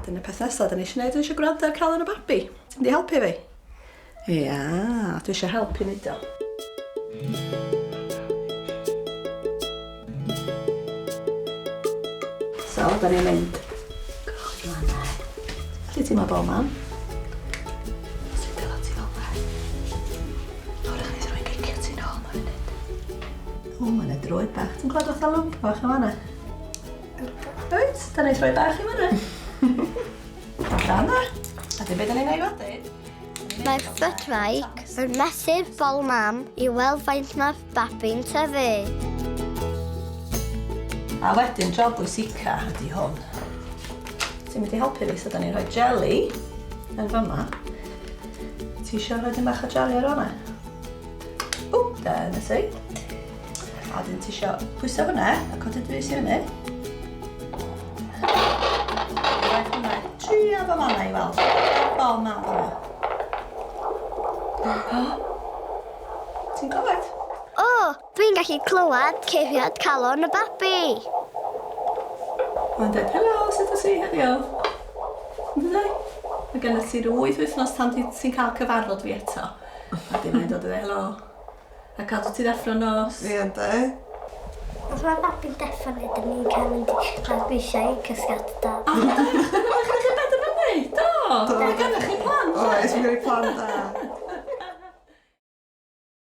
A dyna peth nesaf da ni eisiau gwneud, dwi eisiau gwrando ar calon y babi. Ti'n mynd i helpu fi? Ia, dwi eisiau helpu wneud o. So, da ni'n mynd cychwyn fan 'na. Alli ti ma bo man? Os dwi'n delo ti fel 'na. Hwrach neith rwy'n gicio ti nôl ma funud. O, ma' 'na droed bach. Ti'n clywed fatha lwmp bach yn fan'na? Wyt? Da ni'n rhoi bach i fan'na. Allan 'na. A dim byd yn ei wneud wedyn. Mae'r ffydraig yn mesur bol mam i weld faint mae'r babi'n tyfu. A wedyn, job bwysica ydy hwn. Ti'n mynd i helpu fi, so da ni'n rhoi jelly yn fama. Ti eisiau rhoi dim bach o jelly ar hwnna? O, dyna ti. A dyn ti eisiau pwyso hwnna a codi dy fys i fyny. Rhaid hwnna. Tria fo fanna i weld. Bol mam fanna. Ti'n clywed? O, dwi'n gallu clywed curiad calon y babi. Mae'n dweud, helo, sut wyt ti heddiw? Yn dydi? Mae gennyt ti rhyw wyth wythnos tan ti'n cael cyfarfod fi eto. A dim mae'n dod i dweud helo. A cadw ti ddeffro nos. Ie, yndi. Os mae babi'n deffro ni, dyn ni'n cael mynd i cael grisiau i cysgu at dad. O, da! Mae gennych chi benderfynu, do! Do. Mae gennych chi plan, Oes, mae gen i plan da.